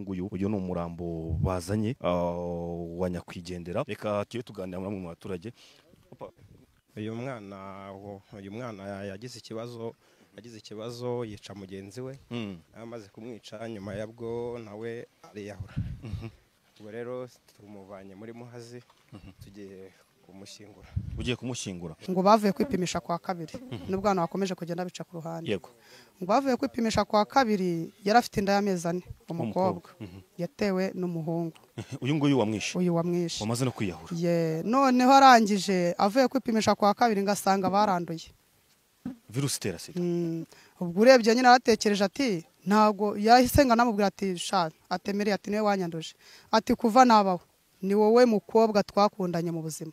Nguyu uyu ni umurambo bazanye wa nyakwigendera. Reka tuye tuganira muri mu baturage. Uyu mwana yagize ikibazo yica mugenzi we. Amaze kumwica, nyuma yabwo nawe ariyahura. Ubwo rero tumuvanye muri Muhazi, tugiye kumushyingura. Ugiye kumushyingura. Ngo bavuye kwipimisha kwa kabiri, nubwo abantu bakomeje kugenda bica ku ruhande. Ngo bavuye kwipimisha kwa kabiri, yari afite inda y'amezi 4, umukobwa yatewe n'umuhungu. Uyu nguyu wamwishe? Uyu wamwishe. Wamaze no kwiyahura. Ye, noneho arangije avuye kwipimisha kwa kabiri ngo asanga baranduye virusi itera sida. Ubwo urebye nyine aratekereje ati ntabwo yahise ngo anamubwira ati sha atemereye, ati niwe wanyanduje, ati kuva nabaho ni wowe mukobwa twakundanye mu buzima,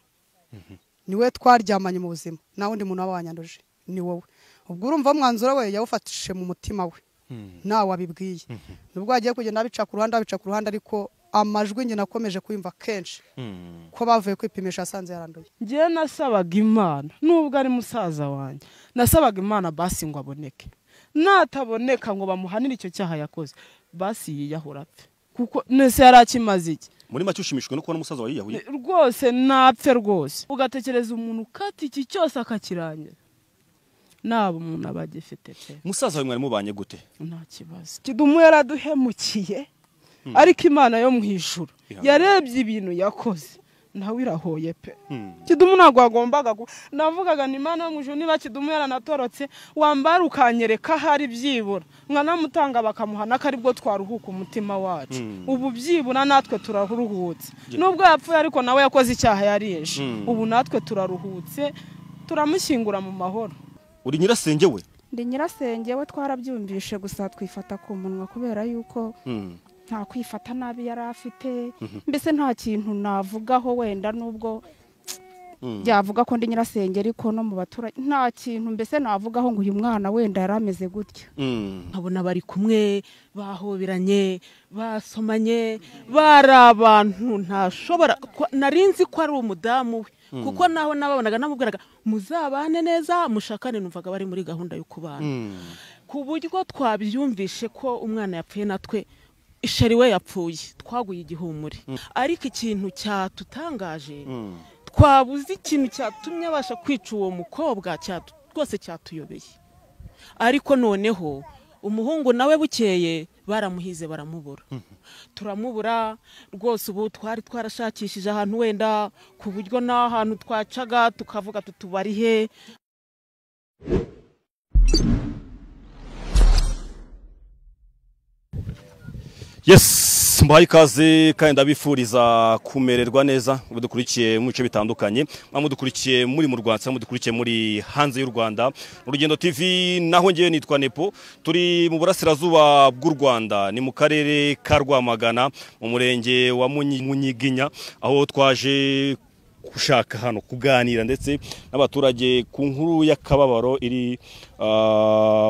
niwe twaryamanye mu buzima, nta wundi muntu waba wanyanduje, ni wowe. Ubwo urumva umwanzuro we yawufatishije mu mutima we, ntawe wabibwiye, nubwo yagiye kugenda abica ku ruhande, abica ku ruhande, ariko amajwi njye nakomeje kuyumva kenshi ko bavuye kwipimisha asanze yaranduye. Njyewe nasabaga Imana, nubwo ari musaza wanjye, nasabaga Imana basi ngo aboneke. Nataboneka ngo bamuhanire icyo cyaha yakoze, basi yiyahura apfe, kuko nese yari akimaze iki? Muri make ushimishijwe no kubona umusaza wawe yiyahuye? Rwose napfe rwose. Ugatekereza umuntu ukata iki cyose akakirangira, naba umuntu aba agifite pe. Musaza wawe mwari mubanye gute? Nta kibazo. Kidumu yaraduhemukiye, ariko Imana yo mu ijuru yarebye ibintu yakoze, nawe irahoye pe. Kidumu ntabwo wagombaga, navugaga ni Imana yo mu ijuru, niba Kidumu yaranatorotse, wambara ukanyereka ahari, byibura mwanamutanga bakamuhana, ko aribwo twaruhuka umutima wacu. Ubu byibura natwe turaruhutse, nubwo yapfuye ariko nawe yakoze icyaha, yarishe. Ubu natwe turaruhutse, turamushyingura mu mahoro. Uri nyirasenge we? Ndi nyirasenge we. Twarabyumvishe gusa twifata ku munwa kubera yuko nta kwifata nabi yari afite. Mbese nta kintu navugaho wenda, nubwo byavuga ko ndi nyirasenge, ariko no mu baturanyi nta kintu mbese navugaho ngo uyu mwana wenda yari ameze gutya. Nkabona bari kumwe, bahoberanye, basomanye, bari abantu ntashobora nari nzi ko ari umudamu we, kuko naho nababonaga namubwiraga muzabane neza, mushakane. Numvaga bari muri gahunda yo kubana, ku buryo twabyumvishe ko umwana yapfuye, natwe isheri we yapfuye, twaguye igihumure. Ariko ikintu cyatutangaje, twabuze ikintu cyatumye abasha kwica uwo mukobwa, rwose cyatuyobeye. Ariko noneho umuhungu nawe bukeye baramuhize, baramubura, turamubura rwose. Ubu twari twarashakishije ahantu wenda, ku buryo n'ahantu twacaga tukavuga tutubari he. Yes, mbahaye ikaze kandi ndabifuriza kumererwa neza. Mudukurikiye mu bice bitandukanye, mudukurikiye muri mu Rwanda cyangwa mudukurikiye muri hanze y'u Rwanda, Urugendo TV, naho ngewe nitwa Nepo. Turi mu burasirazuba bw'u Rwanda, ni mu karere ka Rwamagana, mu murenge wa Munyiginya, aho twaje gushaka hano kuganira ndetse n'abaturage ku nkuru y'akababaro iri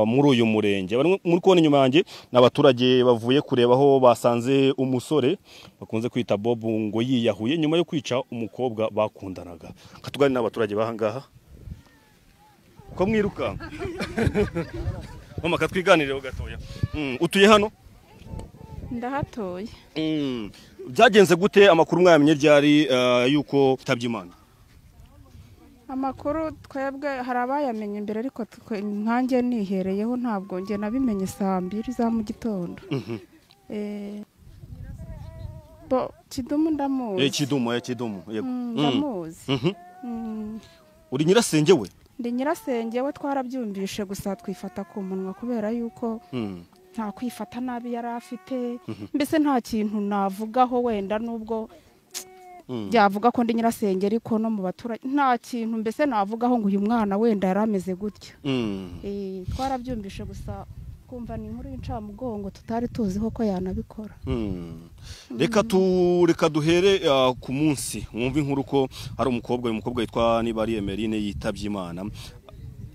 muri uyu murenge. Bari muri kubona inyuma yanjye ni abaturage bavuye kureba aho basanze umusore bakunze kwita Bob ngo yiyahuye nyuma yo kwica umukobwa bakundanaga. Katuganira n'abaturage bahangaha ko mwiruka. Mama, katwiganireho gatoya. Utuye hano? Ndahatuye. Byagenze gute? Amakuru mwayamenye ryari yuko yitabye Imana? Amakuru twebwe hari abayamenye mbere, ariko nkanjye nihereyeho ntabwo njye nabimenye saa 2 za mu gitondo. Bo Kidumu ndamuzi. Kidumu, Kidumu, yego. Ndamuzi. Uri nyirasenge we? Ndi nyirasenge we. Twarabyumvishe gusa twifata ku munwa kubera yuko nta kwifata nabi yari afite. Mbese nta kintu navugaho wenda, nubwo byavuga ko ndi nyirasenge, ariko no mu baturanyi nta kintu mbese navugaho ngo uyu mwana wenda yari ameze gutya. Twarabyumvishe gusa kumva ni inkuru y'incamugongo, tutari tuziho ko yanabikora. Reka duhere ku munsi mwumva inkuru ko hari umukobwa, uyu mukobwa yitwa niba ari Emerine yitabye Imana.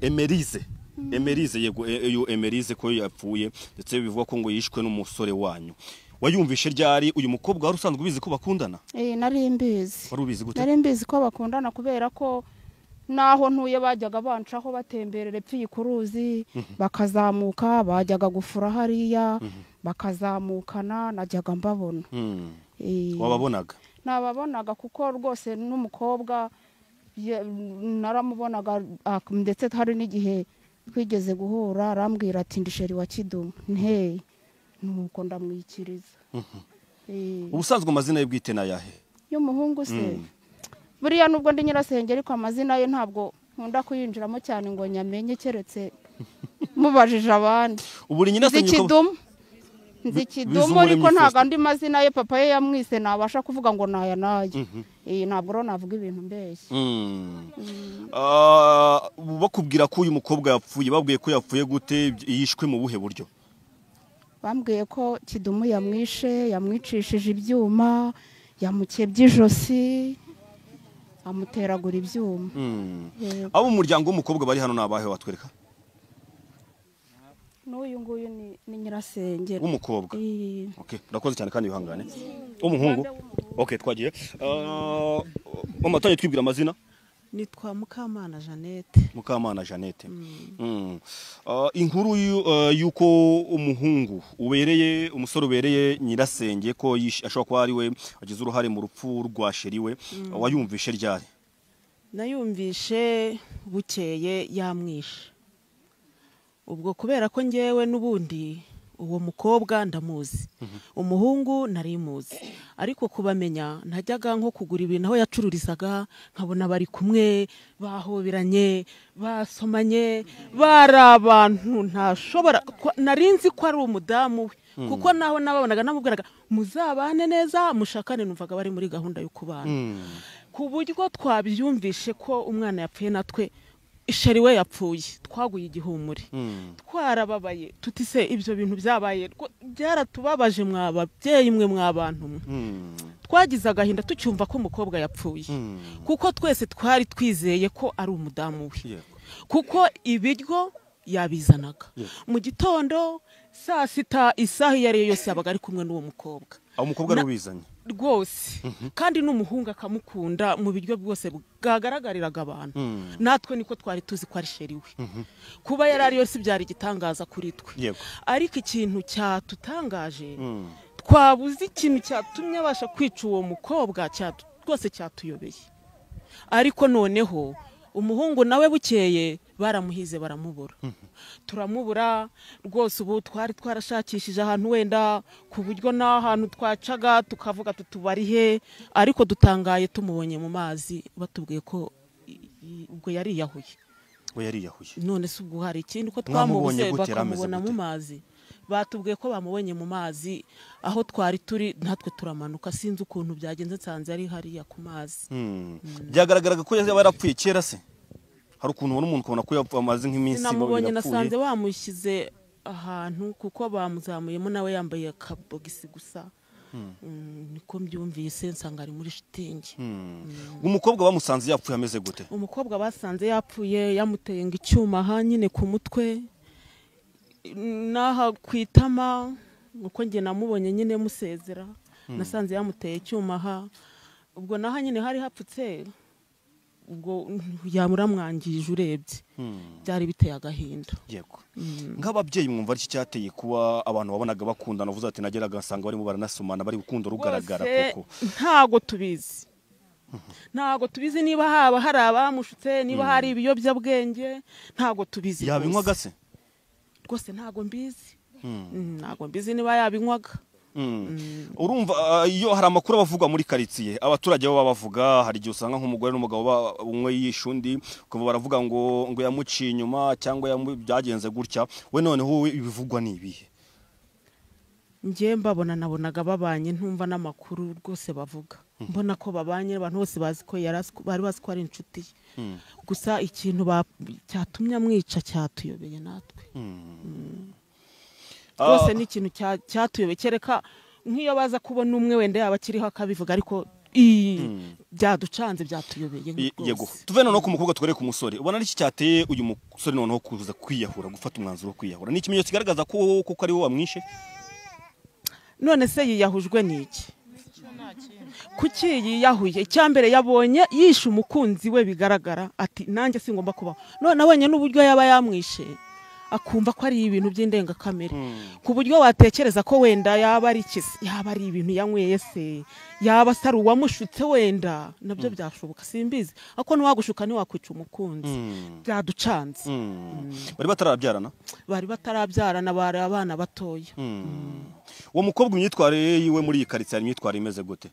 Emerize, Emerize, yego, uyu Emerize ko yapfuye, ndetse bivugwa ko ngo yishwe n'umusore wanyu. Wayumvishe ryari? Uyu mukobwa wari usanzwe ubizi ko bakundana? Nari mbizi. Wari ubizi gute? Nari mbizi ko bakundana kubera ko naho ntuye bajyaga bancaho batemberera epfo iyi ku ruzi, bakazamuka, bajyaga gufura hariya. Bakazamukana najyaga mbabona. Wababonaga? Nababonaga kuko rwose n'umukobwa naramubonaga, ndetse hari n'igihe twigeze guhura arambwira ati ndi sheri wa Kidumu, nte nuko ndamwikiriza. Ubusanzwe amazina ye bwite nayahe? Y'umuhungu se buriya nubwo ndi nyirasenge ariko amazina ye ntabwo nkunda kuyinjiramo cyane ngo nyamenye keretse mubajije abandi. Uburi nyirasenge Kidumu nzi Kidumu ariko ntago andi mazina ye papa ye yamwise nabasha kuvuga ngo naya naya. Ntabwo rero navuga ibintu mbeshye. Bakubwira ko uyu mukobwa yapfuye, babwiye ko yapfuye gute, yishwe mu buhe buryo? Bambwiye ko Kidumu yamwishe, yamwicishije ibyuma, yamukebye ijosi, amuteragura ibyuma. Abo mu muryango w'umukobwa bari hano nabahe watwereka? N'uyu nguyu ni nyirasenge w'umukobwa. Okay, urakoze cyane kandi wihangane. Umuhungu. Okay, twagiye. Mama tanye twibwira amazina. Nitwa Mukamana Jeannette. Mukamana Jeannette. Inkuru yuko umuhungu ubereye umusore ubereye nyirasenge ko ashobora kuba ari we agize uruhare mu rupfu rwa sheri we, wayumvishe ryari? Nayumvishe bukeye yamwishe. Ubwo kubera ko ngewe n'ubundi uwo mukobwa ndamuzi, umuhungu nari muzi, ariko kubamenya ntajyaga nko kugura ibintu aho yacururizaga nkabona bari kumwe, bahoberanye, basomanye, bari abantu ntashobora, nari nzi ko ari umudamu we, kuko naho nababonaga namubwiraga muzabane neza mushakane, numvaga bari muri gahunda yo kubana. Ku buryo twabyumvishe ko umwana yapfuye natwe isheri we yapfuye, twaguye igihumure, twarababaye tuti se ibyo bintu byabaye byaratubabaje mwababyeyi mwe mwabantu mwe. Twagize agahinda tucyumva ko umukobwa yapfuye, kuko twese twari twizeye ko ari umudamu we, kuko ibiryo yabizanaga mu gitondo saa sita, isaha iyo ariyo yose yabaga ari kumwe n'uwo mukobwa. Aho umukobwa ari ubizanye rwose, kandi n'umuhungu akamukunda mu biryo bwose bwagaragariraga abantu. Natwe niko twari tuzi ko ari sheri we, kuba yari ari yose byari igitangaza kuri twe. Ariko ikintu cyatutangaje, twabuze ikintu cyatumye abasha kwica uwo mukobwa, rwose cyatuyobeye. Ariko noneho umuhungu nawe bukeye baramuhize baramubura, turamubura rwose. Ubu twari twarashakishije ahantu wenda ku buryo n'ahantu twacaga tukavuga tutubarihe, ariko dutangaye tumubonye mu mazi, batubwiye ko ubwo yariyahuye. We yariyahuye. None se ubwo hari ikindi ko twamubuze bakamubona mu mazi? Batubwiye ko bamubonye mu mazi aho twari turi, natwe turamanuka, sinzi ukuntu byagenze, nsanze ari hariya ku mazi. Byagaragaraga ko yaba yarapfuye kera se? Hari ukuntu ubona umuntu ukabona ko yapfuye amazi nk'iminsi namubonye, nasanze bamushyize ahantu kuko bamuzamuyemo nawe yambaye akabogisi gusa. Niko mbyumvise, nsanga ari muri shitingi. Umukobwa bamusanze yapfuye ameze gute? Umukobwa basanze yapfuye yamuteye ngo icyuma aha nyine ku mutwe naha kwitama, uko nge namubonye nyine musezera, nasanze yamuteye icyuma aha, ubwo naha nyine hari hapfutse, ubwo yamuramwangije urebye, byari biteye agahinda. Yego. Nk'ababyeyi mwumva iki cyateye kuba abantu wabonaga bakundana, uvuze ati nageraga nsanga barimo baranasomana, bari gukunda rugaragara koko? Ntago tubizi. Ntago tubizi niba haba hari abamushutse, niba hari ibiyobyabwenge, ntago tubizi. Yabinywaga se? Rwose ntago mbizi. Ntago mbizi niba yabinywaga. Urumva iyo hari amakuru abavugwa muri quartier, abaturage bo babavuga, hari igihe usanga nk'umugore n'umugabo umwe yishe undi, ukaba baravuga ngo yamuciye inyuma cyangwa byagenze gutya, we noneho ibivugwa ni ibihe? Ngiye mbabona nabonaga babanye, ntumva n'amakuru rwose bavuga, mbona ko babanye, abantu bose bazi ko bari bazi ko ari inshuti ye. Gusa ikintu cyatumye amwica cyatuyobeye natwe. Rwose ni ikintu cyatuyobeye, kereka nk'iyo baza kubona umwe wenda yaba akiriho akabivuga, ariko byaducanze byatuyobeye. Yego. Tuve noneho ku mukobwa twereke umusore. Ubona ari iki cyateye uyu musore noneho kuza kwiyahura, gufata umwanzuro wo kwiyahura? Ni ikimenyetso kigaragaza ko koko ari we wamwishe? None se yiyahujwe n'iki? Kuki yiyahuye? Icyambere yabonye yishe umukunzi we bigaragara, ati nanjye singomba kubaho. None abonye n'uburyo yaba yamwishe, akumva ko ari ibintu by'indengakamere, ku buryo watekereza ko wenda yaba ari ikisi, yaba ari ibintu yanyweye se, yaba se ari uwamushutse wenda, nabyo byashoboka simbizi, ariko ntiwagushuka ntiwakwica umukunzi, byaducanze. Bari batarabyarana? Bari batarabyarana, bari abana batoya. Uwo mukobwa imyitwarire yiwe muri iyi karitsiye imyitwarire imeze gute?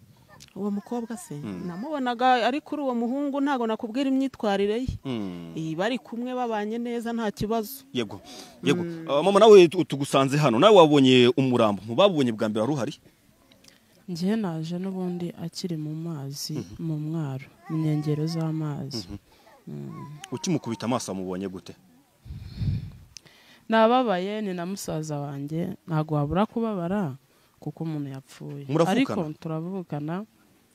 Uwo mukobwa se namubonaga ari kuri uwo muhungu, ntago nakubwira imyitwarire ye. Bari kumwe babanye neza nta kibazo. Yego yego. Mama nawe tugusanze hano, nawe wabonye umurambo, mubabonye bwa mbere ruhari? Njye naje n'ubundi akiri mu mazi, mu mwaro, mu nkengero z'amazi. Ukimukubita amaso amubonye gute? Nababaye, ni na musaza wanjye, ntago wabura kubabara kuko umuntu yapfuye, ariko turavukana.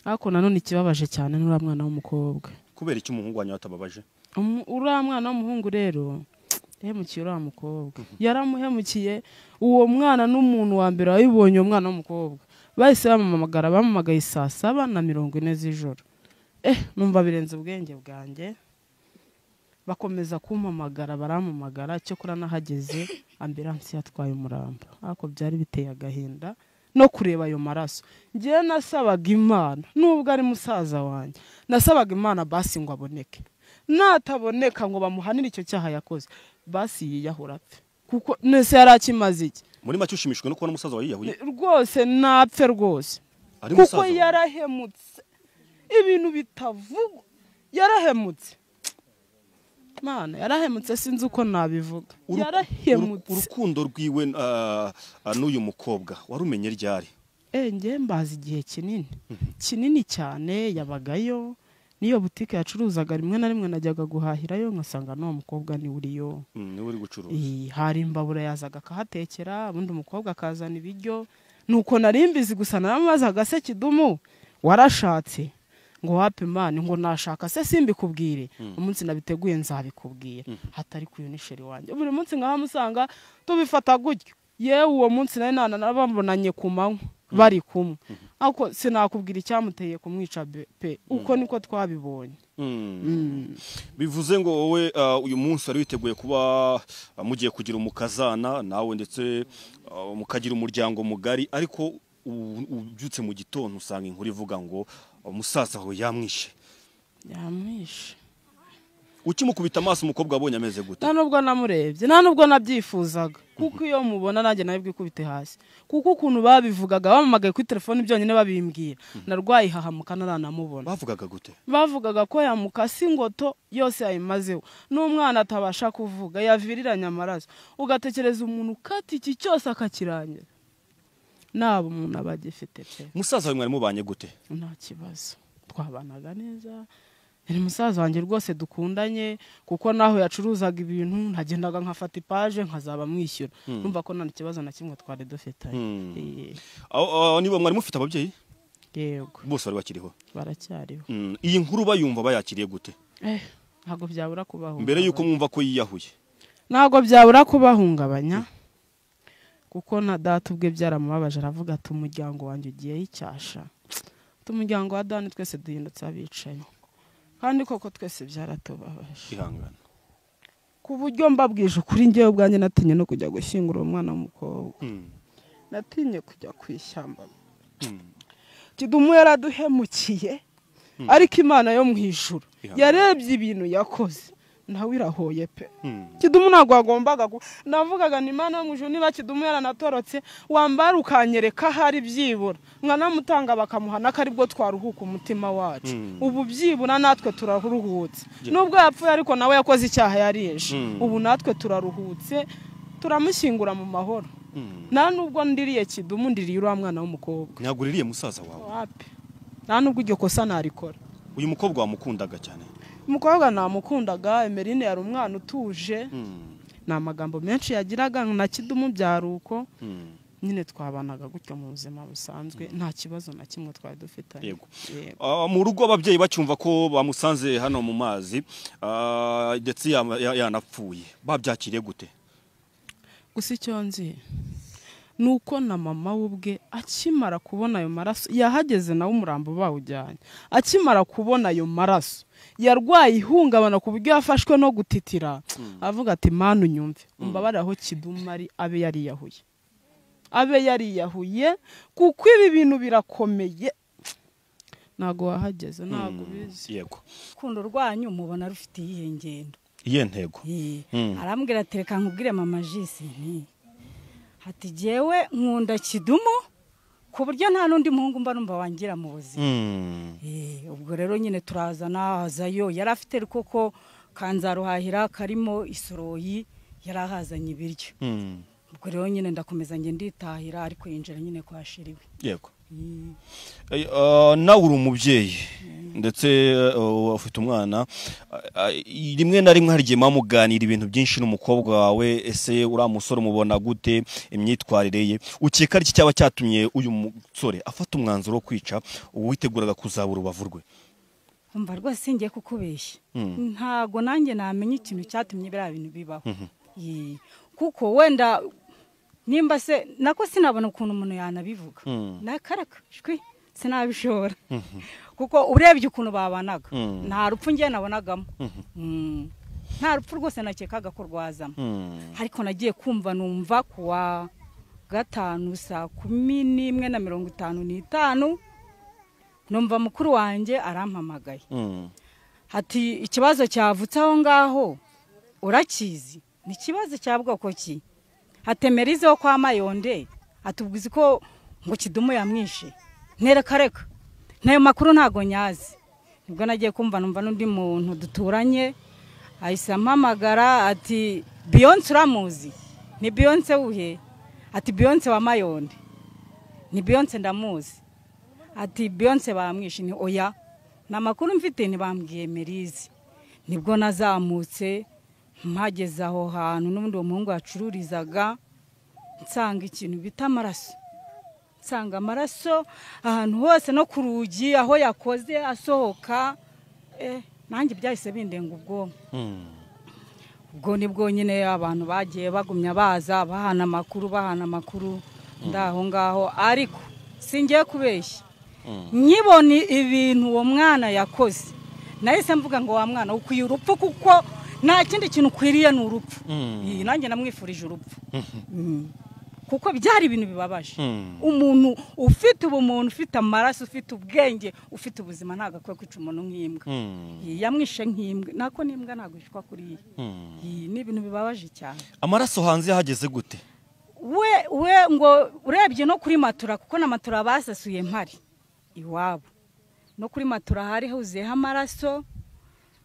Ariko nanone ikibabaje cyane n'uriya mwana w'umukobwa. Kubera iki umuhungu wanyu atababaje? Uriya mwana w'umuhungu rero yahemukiye uriya mukobwa, yaramuhemukiye. Uwo mwana n'umuntu wa mbere wabibonye, uwo mwana w'umukobwa bahise bamuhamagara, bamuhamagaye 7:40 z'ijoro. Numva birenze ubwenge bwanjye, bakomeza kumpamagara, barampamagara, cyokora nahageze ambulance yatwaye umurambo. Ariko byari biteye agahinda no kureba ayo maraso. Ngiye nasabaga Imana, nubwo ari musaza wanjye, nasabaga Imana basi ngo aboneke, nataboneka ngo bamuhanire icyo cyaha yakoze, basi yiyahura apfe, kuko nese yarakimaze iki. Muri make ushimishwe no kubona musaza wawe yiyahuye? Rwose napfe rwose, kuko yarahemutse ibintu bitavugwa, yarahemutse Mana, yarahemutse, sinzi uko nabivuga, yarahemutse. Urukundo rwiwe n'uyu mukobwa warumenye ryari? Njye mbazi igihe kinini kinini cyane, yabagayo niyo butike yacuruzaga, rimwe na rimwe najyaga guhahirayo nkasanga n'uwo mukobwa ni uriyo, ni uri gucuruza. Hari imbabura yazaga akahatekera, ubundi umukobwa akazana ibiryo. Nuko narimbizi gusa, naramubazaga se Kidumu warashatse? Ngo wapi mani, ngo nashaka se simbikubwire, umunsi nabiteguye nzabikubwira, hatari kuyo ni sheri wanjye. Buri munsi nkahamusanga tubifata gutyo. Yewe uwo munsi nari nabambonanye ku manywa bari kumwe, ariko sinakubwira icyamuteye kumwica pe, uko niko twabibonye. Bivuze ngo wowe uyu munsi wari witeguye kuba mugiye kugira umukazana nawe, ndetse mukagira umuryango mugari, ariko ubyutse mu gitondo usanga inkuru ivuga ngo umusaza wawe yamwishe. Yamwishe. Ukimukubita amaso umukobwa wabonye ameze gute? Nta nubwo namurebye, nta nubwo nabyifuzaga, kuko iyo mubona nanjye nawe bwikubite hasi, kuko ukuntu babivugaga, bamamagaye kuri telefone byonyine babimbwira, narwaye ihahamuka naranamubona. Bavugaga gute? Bavugaga ko yamukase ingoto yose yayimazeho, n'umwana atabasha kuvuga, yaviriranye amaraso. Ugatekereza umuntu ukata iki cyose akakirangira, nabo umuntu aba agifite pe. Musaza wawe mwari mubanye gute? Nta kibazo, twabanaga neza. Ni musaza wanjye rwose dukundanye, kuko naho yacuruzaga ibintu ntagendaga nkafata ipaje nkazaba mwishyura. Numva ko nta kibazo na kimwe twari dufitanye. Niba mwari mufite ababyeyi? Yego. Bose bari bakiriho? Baracyariho. Iyi nkuru bayumva bayakiriye gute? Ntabwo byabura kubahungabanya. Mbere yuko mwumva ko yiyahuye? Ntabwo byabura kubahungabanya, kuko na data ubwe byaramubabaje, aravuga ati umuryango wanjye ugiye icyasha, umuryango wa Dani twese duhindutse abicaye, kandi koko twese byaratubabaje. Ihangana. Ku buryo mbabwije ukuri, njyewe ubwanjye natinye no kujya gushyingura uwo mwana w'umukobwa, natinye kujya ku ishyamba. Kidumu yaraduhemukiye, ariko Imana yo mu ijuru yarebye ibintu yakoze, nawe irahoye pe. Kidumu ntabwo wagombaga, navugaga ni Imana yo mu ijuru, niba Kidumu yaranatorotse wambara ukanyereka hari byibura nkanamutanga bakamuhana, ko aribwo twaruhuka umutima wacu. Ubu byibura natwe turaruhutse, nubwo yapfuye ariko nawe yakoze icyaha yarije, ubu natwe turaruhutse, turamushyingura mu mahoro. Nta nubwo ndiriye Kidumu, ndiriye uriya mwana w'umukobwa. Ntabwo uririye musaza wawe? Wapi, nta nubwo iryo kosa narikora. Uyu mukobwa wamukundaga cyane? Umukobwa namukundaga, Emeline yari umwana utuje, nta magambo menshi yagiraga, na Kidumu byaruko nyine twabanaga gutyo mu buzima busanzwe, nta kibazo na kimwe twari dufitanye. Yego. Mu rugo ababyeyi bacyumva ko bamusanze hano mu mazi ndetse yanapfuye, babyakiriye gute? Gusa icyo nzi Nuko na mama we ubwe akimara kubona ayo maraso, yahageze nawe umurambo bawujyanye, akimara kubona ayo maraso yarwaye ihungabana ku buryo yafashwe no gutitira, avuga ati Mana unyumve, umbabarire aho Kidumu ari abe yariyahuye, abe yariyahuye, kuko ibi bintu birakomeye. Ntago wahageze, ntago ubizi. Yego. Urukundo rwanyu mubona rufite iyihe ngendo, iyihe ntego? Arambwira ati reka nkubwire mama Jisi, nti ati jyewe nkunda Kidumu ku buryo nta n'undi muhungu mba numva wangira mu buzima. Ubwo rero nyine turazana, azayo yari afite koko kanzaruhahira karimo isoroyi, yari ahazanye ibiryo. Ubwo rero nyine ndakomeza nge nditahira, ariko yinjira nyine kwa shiriwe. Yego. Nawe uri umubyeyi ndetse ufite umwana, rimwe na rimwe hari igihe muganira ibintu byinshi n'umukobwa wawe, ese uriya musore umubona gute, imyitwarire ye, ukeka ari iki cyaba cyatumye uyu musore afata umwanzuro wo kwica uwiteguraga kuzaba urubavu rwe? Umva rwose singiye kukubeshya, ntago nanjye namenya ikintu cyatumye biriya bintu bibaho, kuko wenda nimba se nako sinabona ukuntu umuntu yanabivuga, nakaraka shwi sinabishobora, kuko urebye ukuntu babanaga nta rupfu ngiye nabonagamo, nta rupfu rwose nakekaga ko rwazamo. Ariko nagiye kumva numva kuwa gatanu saa 11:55 numva mukuru wanjye arampamagaye, ati ikibazo cyavutse aho ngaho urakizi, ni ikibazo cya bwoko ki? Atemerize wo kwa Mayonde atubwiza ko ngo Kidumu yamwishe. Ntereka reka, nayo makuru ntago nyazi. Nibwo nagiye kumva numva n'undi muntu duturanye ahise ampamagara ati Beyonce uramuzi? Ni Beyonce uhe? Ati Beyonce wa Mayonde. Ni Beyonce ndamuzi. Ati Beyonce bamwishe. Ni oya, na makuru mfite ntibambwiye Merize. Nibwo nazamutse mpageze aho hantu n'ubundi uwo muhungu yacururizaga, nsanga ikintu bita amaraso, nsanga amaraso ahantu hose no ku rugi aho yakoze asohoka. Nanjye byahise bindenga ubwonko. Ubwo nibwo nyine abantu bagiye bagumya baza bahana amakuru ndaho ngaho, ariko singiye kubeshya, nkibona ibintu uwo mwana yakoze nahise mvuga ngo wa mwana ukwiye urupfu, kuko nta kindi kintu ukwiriye ni urupfu. Nanjye namwifurije urupfu, kuko byari ibintu bibabaje. Umuntu ufite ubumuntu, ufite amaraso, ufite ubwenge, ufite ubuzima ntabwo akwiye kwica umuntu nk'imbwa. Yamwishe nk'imbwa, nako n'imbwa ntabwo yicwa kuriya. Ni ibintu bibabaje cyane. Amaraso hanze yahageze gute? We ngo urebye no kuri matura, kuko na matura basasuye mpari iwabo, no kuri matura hari huzuyeho amaraso.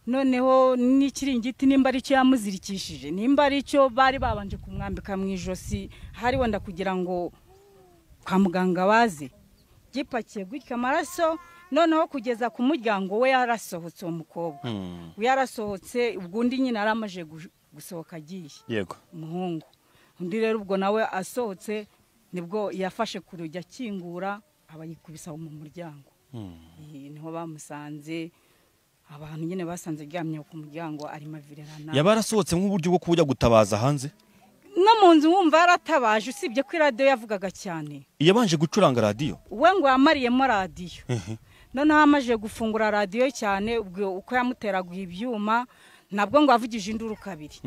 Noneho n'ikiringiti nimba ari cyo yamuzirikishije, nimba ari cyo bari babanje kumwambika mu ijosi, hari wenda kugira ngo kwa muganga baze, gipakiye gutya amaraso. Noneho kugeza ku muryango we yarasohotse, uwo mukobwa we yarasohotse, ubwo undi nyine aramaje gusohoka agiye. Yego. Umuhungu undi rero ubwo nawe asohotse, nibwo yafashe ku rugi akingura abayikubisa mu muryango. Niho bamusanze. Abantu nyine basanze aryamye ku muryango arimo avirerana. Yaba yarasohotse nk'uburyo bwo kujya gutabaza hanze? No mu nzu wumva yaratabaje, usibye ko iradiyo yavugaga cyane. Yabanje gucuranga radiyo? We ngo yamariyemo radiyo. Noneho amaze gufungura radiyo cyane, ubwo uko yamuteraga ibyuma nabwo ngo avugije induru kabiri.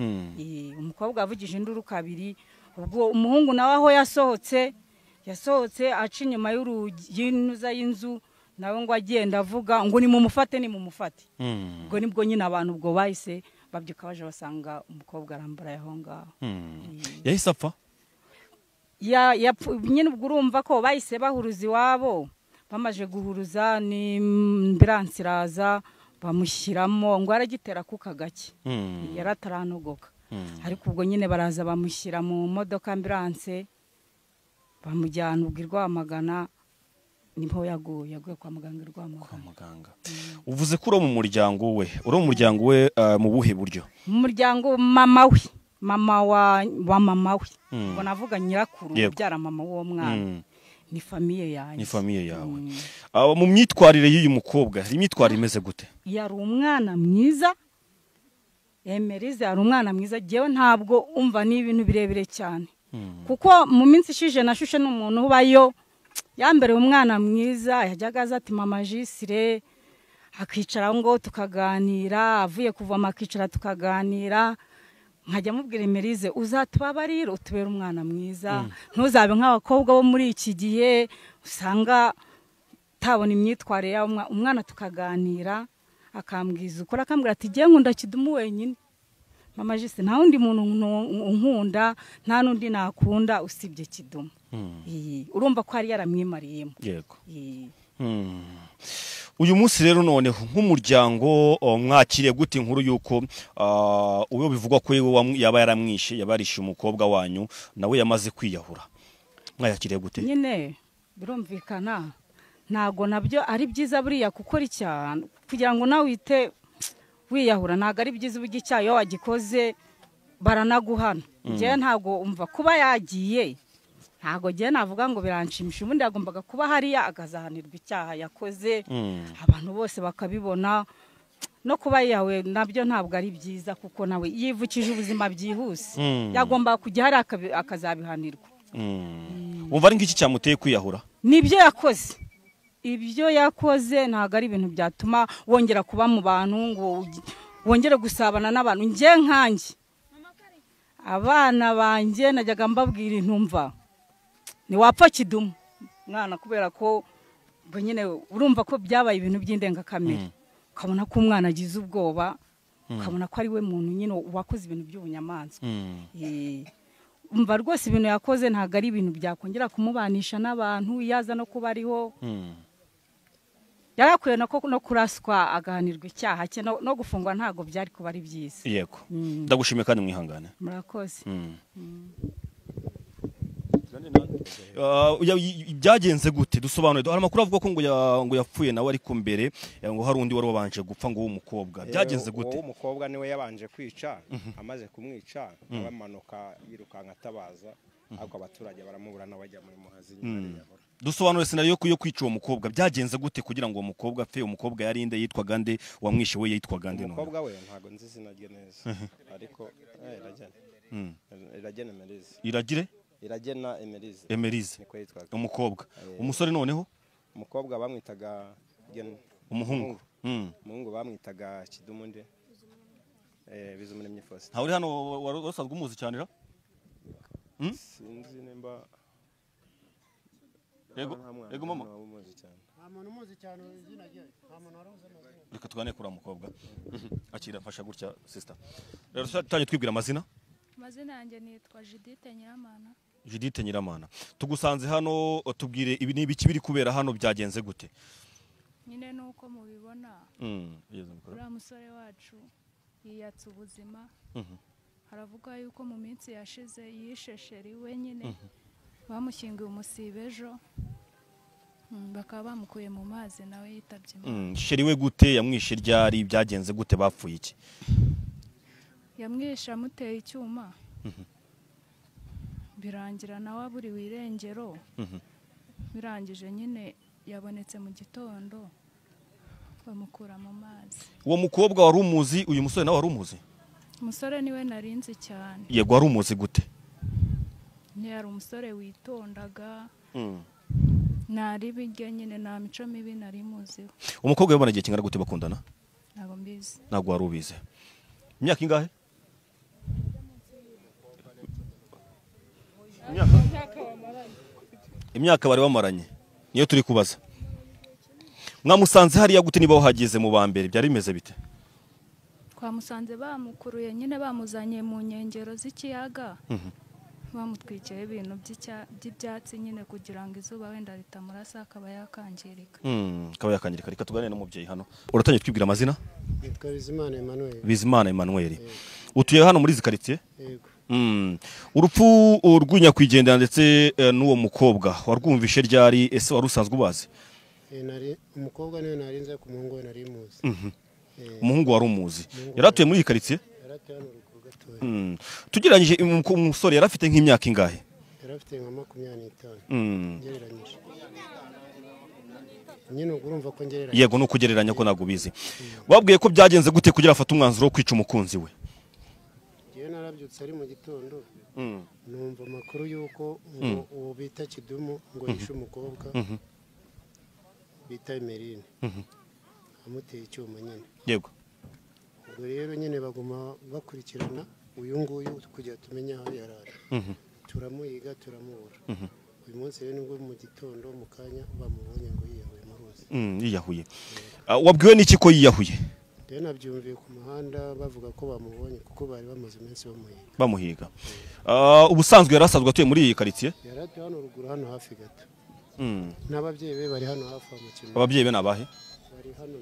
Umukobwa avugije induru kabiri, ubwo umuhungu nawe aho yasohotse aca inyuma y'urugi y'inuza y'inzu, nawe ngo agenda avuga ngo nimumufate nimumufate. Ubwo nibwo nyine abantu ubwo bahise babyuka baje basanga umukobwa arambaraye aho ngaho. Yahise apfa? Nyine ubwo urumva ko bahise bahuruza iwabo, bamaze guhuruza ni ambulance iraza bamushyiramo, ngo aragitera kuka gake, yarataranogoka. Ariko ubwo nyine baraza bamushyira mu modoka ambulance bamujyana ubwo i Rwamagana. Niho yaguye kwa muganga Rwamagana. Kwa muganga. Uvuze ko uri mu muryango we, uri mu muryango we mu buhe buryo? Mu muryango mama we, mama wa mama we. Ubwo navuga nyirakuru ubyara mama w'uwo mwana. Ni famiye yanjye. Ni famiye yawe. Mu myitwarire y'uyu mukobwa, imyitwarire imeze gute? Yari umwana mwiza. Emerize yari umwana mwiza, jewe ntabwo umva ni ibintu birebire cyane. Kuko mu minsi ishije nashushe n'umuntu ubayo yambereye umwana mwiza, yajyaga aza ati mama Jisire, akicara ngo tukaganira, avuye kuvoma akicara tukaganira, nkajya mubwira Emerise uzatubabarira utubere umwana mwiza, ntuzabe nk'abakobwa bo muri iki gihe usanga tabona imyitwarire ya umwana. Tukaganira akambwiza ukora, akambwira ati jye nkunda Kidumu wenyine mama Jise, nta wundi muntu unkunda, nta n'undi nakunda usibye Kidumu. Urumva ko ari yaramwimariyemo. Yego. Uyu munsi rero noneho nk'umuryango mwakiriye gute inkuru yuko uwo bivugwa ko yaba yaramwishe, yabarishe umukobwa wanyu nawe yamaze kwiyahura, mwayakiriye gute? Nyine birumvikana ntago nabyo ari byiza buriya gukora icyaha kugira ngo nawe wite wiyahura, ntago ari byiza. Uburyo icyaha iyo wagikoze baranaguhana. Njyewe ntago umva kuba yagiye, ntago njyewe navuga ngo biranshimisha. Ubundi yagombaga kuba hariya akazahanirwa icyaha yakoze, abantu bose bakabibona. No kuba yawe nabyo ntabwo ari byiza kuko nawe yivukije ubuzima byihuse, yagombaga kujya hariya akazabihanirwa. Wumva ari ngiki cyamuteye kwiyahura? Nibyo yakoze, ibyo yakoze ntabwo ari ibintu byatuma wongera kuba mu bantu ngo wongere gusabana n'abantu. Njye nkanjye abana banjye najyaga mbabwira intumva ntiwapfa Kidumu mwana, kubera ko ubwo nyine urumva ko byabaye ibintu by'indengakamere, ukabona ko umwana agize ubwoba, ukabona ko ari we muntu nyine wakoze ibintu by'ubunyamaswa. Umva rwose ibintu yakoze ntabwo ari ibintu byakongera kumubanisha n'abantu. Yaza no kuba ariho yarakwiye no kuraswa agahanirwa icyaha cye, no gufungwa ntabwo byari kuba ari byiza. Yego, ndagushimiye kandi mwihangane. Murakoze. Byagenze gute? Dusobanure. Hari amakuru avuga ko ngo yapfuye nawe, ariko mbere ngo hari undi wari wabanje gupfa ngo w'umukobwa. Byagenze gute? Uwo mukobwa niwe yabanje kwica, amaze kumwica abamanuka yirukanka atabaza, ariko abaturage baramubura bajya muri Muhazi. Dusobanure scenario yo kwica uwo mukobwa, byagenze gute kugira ngo uwo mukobwa apfe? Umukobwa yari inde, yitwaga nde? Wamwishe we yitwaga nde? Umukobwa we ntago nzi izina rye neza, ariko Iragena Emerise. Iragire? Iragena Emerise. Emerise niko yitwaga umukobwa. Umusore noneho? Umukobwa bamwitaga umuhungu. Umuhungu bamwitaga Kidumu nde? Bizumuremyi Faustin. Ntawe uri hano wasanzwe umuzi cyane ra? Sinzi nimba. Yego, yego mama. Nta muntu umuzi cyane izina rye. Nta muntu waruzi amazina. Reka tugane kuri mukobwa. Akira mfasha gutya sister. Rero tutangiye twibwira amazina. Amazina yanjye nitwa Judith Nyiramana. Judith Nyiramana, tugusanze hano, tubwire ibi ni ibiki biri kubera hano, byagenze gute? Nyine nuko mubibona. Uriya musore wacu yiyatse ubuzima. Haravuga yuko mu minsi yashize yishesheri wenyine, bamushyinguye umusibe ejo, bakaba bamukuye mu mazi nawe yitabye Imana. Sheri we gute? Yamwishe ryari? Byagenze gute? Bapfuye iki? Yamwishe amuteye icyuma, birangira nawe aburiwe irengero. Birangije nyine yabonetse mu gitondo bamukura mu mazi. Uwo mukobwa wari umuzi? Uyu musore nawe wari umuzi? Umusore niwe narinzi cyane. Yego, wari umuzi gute? Yari umusore witondaga, nari bijya nyine nta mico mibi nari muziho. Umukobwa yabona igihe kingana gute bakundana? Ntabwo mbizi. Ntabwo wari ubizi. Imyaka ingahe? Imyaka bari bamaranye niyo turi kubaza. Mwamusanze hariya gute niba wahageze mu ba mbere? Byari bimeze bite? Twamusanze bamukuruye nyine, bamuzanye mu nkengero z'ikiyaga, bamutwikiye ibintu by'ibyatsi nyine kugira ngo izuba wenda ritamurasa akaba yakangirika. Akaba yakangirika. Reka tuganire n'umubyeyi hano. Uratangiye twibwira amazina? Nitwa Bizimana Emmanuel. Bizimana Emmanuel. Utuye hano muri izi quartier? Yego. Urupfu rw'inyakwigendera ndetse n'uwo mukobwa warwumvishe ryari? Ese wari usanzwe ubazi? Nari umukobwa niwe narinze, ku muhungu we nari muzi. Umuhungu wari umuzi. Yaratuye muri iyi quartier? Yaratuye hano ruguru gatoya. Tugereranyije umusore yari afite nk'imyaka ingahe? Yari afite nka 25. Ngereranyije. Nyine urumva ko ngereranya. Yego, no kugereranya ko ntabwo ubizi. Wabwiye ko byagenze gute kugira afate umwanzuro wo kwica umukunzi we? Njyewe narabyutse ari mu gitondo, Numva amakuru y'uko ngo uwo bita Kidumu ngo yishe umukobwa bita Emeline, amuteye icyuma nyine. Yego. Ubwo rero nyine baguma bakurikirana uyu nguyu kugira tumenye aho yari ari. Turamuyiga turamubura. Uyu munsi rero nibwo mu gitondo mu kanya bamubonye ngo yiyahuye mu ruzi. Yiyahuye. Wabwiwe n'iki ko yiyahuye? Rero nabyumviye ku muhanda bavuga ko bamubonye kuko bari bamaze iminsi bamuhiga. Ubusanzwe yari asanzwe atuye muri iyi quartier? Yari atuye hano ruguru, hano hafi gato. N'ababyeyi be bari hano hafi mu kintu. Ababyeyi be nabahe? Bari hano.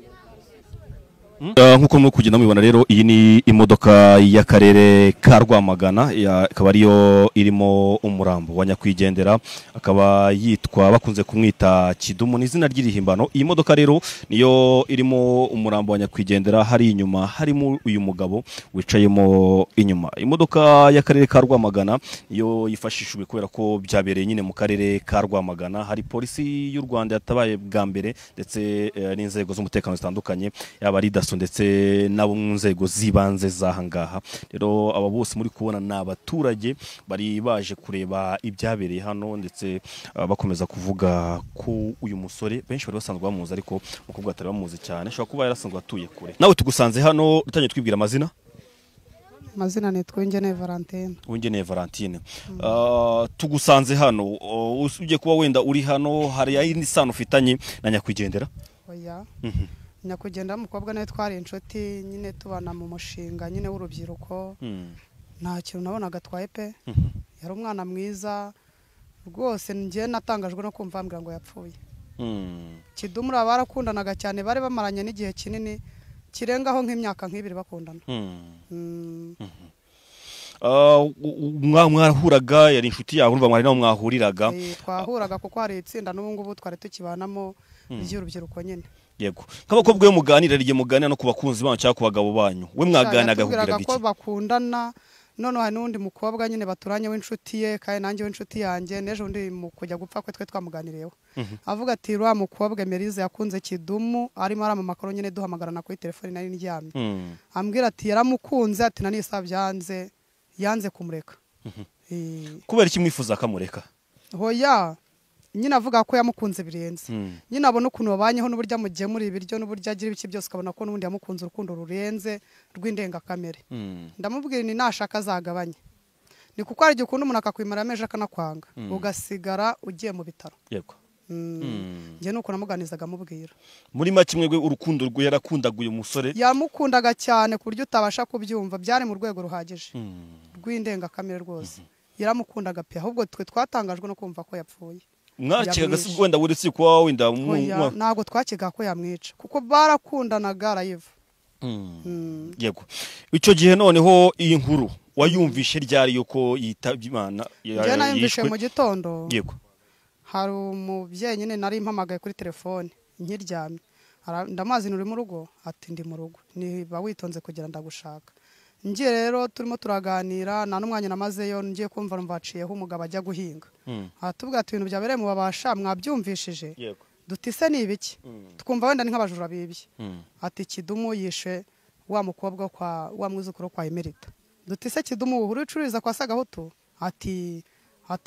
Nkuko muri kugenda mubibona rero, iyi ni imodoka y'akarere ka Rwamagana, akaba ariyo irimo umurambo wa nyakwigendera, akaba yitwa, bakunze kumwita Kidumu, ni izina ry'irihimbano. Iyi modoka rero niyo irimo umurambo wa nyakwigendera, hari inyuma harimo uyu mugabo wicayemo inyuma. Imodoka y'akarere ka Rwamagana niyo yifashishijwe kubera ko byabereye nyine mu karere ka Rwamagana. Hari polisi y'u Rwanda yatabaye bwa mbere ndetse n'inzego z'umutekano zitandukanye, yaba ari DASSO ndetse nabo mu nzego z'ibanze zahangaha. Rero aba bose muri kubona ni abaturage bari baje kureba ibyabereye hano, ndetse bakomeza kuvuga ko uyu musore benshi bari basanzwe bamuzi, ariko umukobwa atari bamuzi cyane, ashobora kuba yarasanzwe atuye kure. Nawe tugusanze hano, utangiye twibwira amazina. Amazina ni Twingeneye Valentine. Twingeneye Valentine. Tugusanze hano, ugiye kuba wenda uri hano, hari ayindi sano ufitanye na nyakwigendera? Oya. Nyakwigendera umukobwa nawe twari inshuti nyine, tubana mu mushinga nyine w'urubyiruko. Nta kintu nabonaga atwaye pe. Yari umwana mwiza rwose, njye natangajwe no kumva ambwira ngo yapfuye. Kidumu barakundanaga cyane, bari bamaranye n'igihe kinini kirengaho nk'imyaka nk'ibiri bakundana. Mwahuraga, yari inshuti yawe, urumva mwari nawe mwahuriraga? Twahuraga kuko hari itsinda n'ubu ngubu twari tukibanamo ry'urubyiruko nyine. Yego. Nk'abakobwa yo muganira, rigiye muganira no ku bakunzi banyu cyangwa ku bagabo banyu, we mwaganiraga kugira iki? Ko bakundana. None hari n'undi mukobwa nyine baturanye w'inshuti ye, kandi nanjye w'inshuti yanjye, n'ejo undi mu kujya gupfa kwe twe twamuganiriyeho. Avuga ati rwa mukobwa Emerise yakunze Kidumu, arimo aramamakaro nyine duhamagarana kuri telefone nari ndyamye. Ambwira ati yaramukunze, ati nanisa byanze, yanze kumureka. Kubera iki mwifuza akamureka? Hoya. Nyine avuga ko yamukunze birenze. Nyine abona ukuntu babanyeho n'uburyo amugemura ibiryo n'uburyo agira ibiki byose, ukabona ko n'ubundi yamukunze urukundo rurenze rw'indengakamere. Ndamubwira ni nashaka azagabanye. Ni kuko hari igihe ukunda umuntu akakwimara ameje akanakwanga, ugasigara ugiye mu bitaro. Yego. Njye nuko namuganizaga amubwira. Muri make mwebwe urukundo rwe yarakundaga uyu musore? Yamukundaga cyane ku buryo utabasha kubyumva, byari mu rwego ruhagije rw'indengakamere rwose. Yaramukundaga pe, ahubwo twe twatangajwe no kumva ko yapfuye. Mwakekaga se wenda uretse kuba wenda ntabwo twakekaga ko yamwica kuko barakundanaga arayiva. Yego. Icyo gihe noneho iyi nkuru wayumvishe ryari yuko yitabye Imana? Njye nayumvishe mu gitondo. Yego. Hari umubyeyi nyine nari mpamagaye kuri telefone nkiryamye, ndamazi uri mu rugo? Ati ndi mu rugo. Niba witonze kugira ndagushaka. Ngiye rero turimo turaganira, nta n'umwanya namazeyo, ngiye kumva mvaciyeho umugabo ajya guhinga. Aratubwira ati ibintu byabereye mu babasha mwabyumvishije? Duti se ni ibiki? Twumva wenda ni nk'abajura bibye. Ati Kidumu yishe wa mukobwa kwa wa mwuzukuru kwa Emerita. Duti se Kidumu uhuru ucururiza kwa Sagahutu? Ati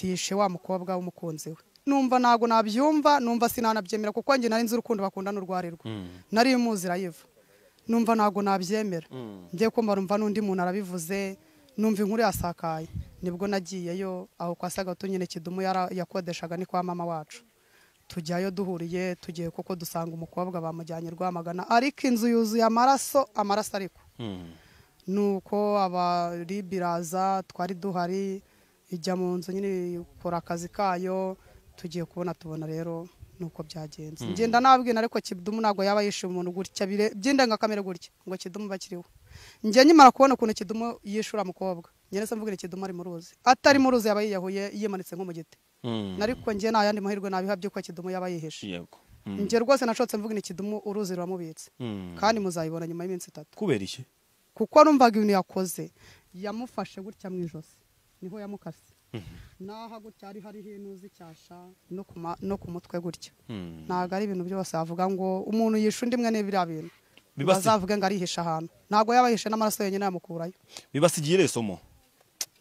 yishe wa mukobwa w'umukunzi we. Numva ntago nabyumva, numva sinanabyemera kuko njye nari nzi urukundo bakundana urwarirwa. Nari muzi rayiva. Numva ntago nabyemera. Ngiye kumva numva n'undi muntu arabivuze, numva inkuru yasakaye. Nibwo nagiyeyo aho kwa Sagahutu nyine Kidumu yakodeshaga ni kwa mama wacu. Tujyayo duhuriye, tugiye kuko dusanga umukobwa bamujyanye Rwamagana, ariko inzu yuzuye amaraso, amaraso ariko. Nuko abaribiraza twari duhari, ijya mu nzu nyine ikora akazi kayo, tugiye kubona tubona rero nuko byagenze. Ngenda nabwina ariko Kidumu ntago yaba yishe umuntu gutya by'indengakamere gutya ngo Kidumu bakiriho. Njye nyimara kubona ukuntu Kidumu yishura mukobwa, njye nse mvugira Kidumu ari mu ruzi. Atari mu ruzi yaba yiyahuye yimanitse nko mu giti. Nariko njye nta yandi mahirwe nabiha byuko Kidumu yaba yihishe. Yego. Njye rwose nashotse mvugira Kidumu uruzi ruramubitse. Kandi muzayibona nyuma y'iminsi 3. Kubera iki? Kuko numvaga ibintu yakoze, yamufashe gutya mu ijosi, niho yamukase. Naha gutya ari hari hino zicyasha no ku mutwe gutya. Ntago ari ibintu byose avuga ngo umuntu yishe undi mwe n'ibira bintu. Bazavuga ngo arihisha ahantu. Ntago yaba yishe n'amaraso yenyine yamukurayo. Bibasigiye isomo.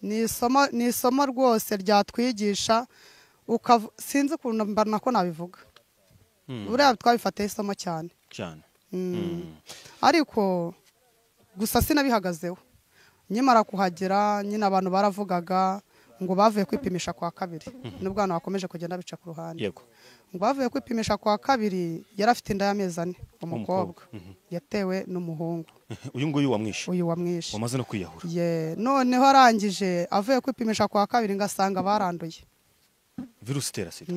Ni isomo rwose ryatwigisha, sinzi ukuntu mbana ko nabivuga. Buriya twabifatiye isomo cyane cyane. Ariko gusa sinabihagazeho. Nyimara kuhagera nyine abantu baravugaga ngo bavuye kwipimisha kwa kabiri, nubwo abantu bakomeje kugenda bica ku ruhande. Yego. Ngo bavuye kwipimisha kwa kabiri yari afite inda y'amezi 4, umukobwa yatewe n'umuhungu. Uyu nguyu wamwishe. Uyu wamwishe. Wamaze no kwiyahura. Ye, noneho arangije avuye kwipimisha kwa kabiri ngasanga baranduye virusi itera sida.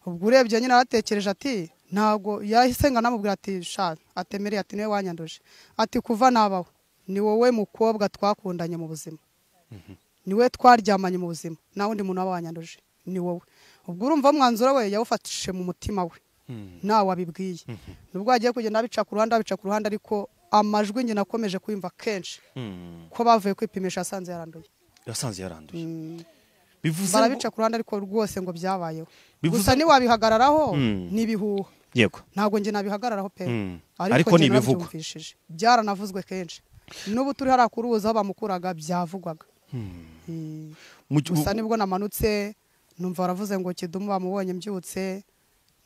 Ubwo urebye nyine aratekereje ati ntago yahise ngo anamubwira ati sha atemereye ati niwe wanyanduje, ati kuva nabaho ni wowe mukobwa twakundanye mu buzima, niwe twaryamanye mu buzima, nta wundi muntu waba wanyanduje ni wowe. Ubwo urumva umwanzuro we yawufatishije mu mutima we, ntawe abibwiye. Nubwo agiye kugenda abica ku ruhande abica ku ruhande, ariko amajwi njye nakomeje kuyumva kenshi ko bavuye kwipimisha yasanze yaranduye. Yasanze yaranduye. Bivuze barabica ku ruhande ariko rwose ngo byabayeho. Gusa niwabihagararaho nibihuha. Yego. Ntabwo njye nabihagararaho pe. Ariko ni ibivugwa. Byaranavuzwe kenshi. N'ubu turi hara kuruza aho bamukuraga byavugwaga. Gusa nibwo namanutse numva baravuze ngo Kidumu bamubonye mbyutse,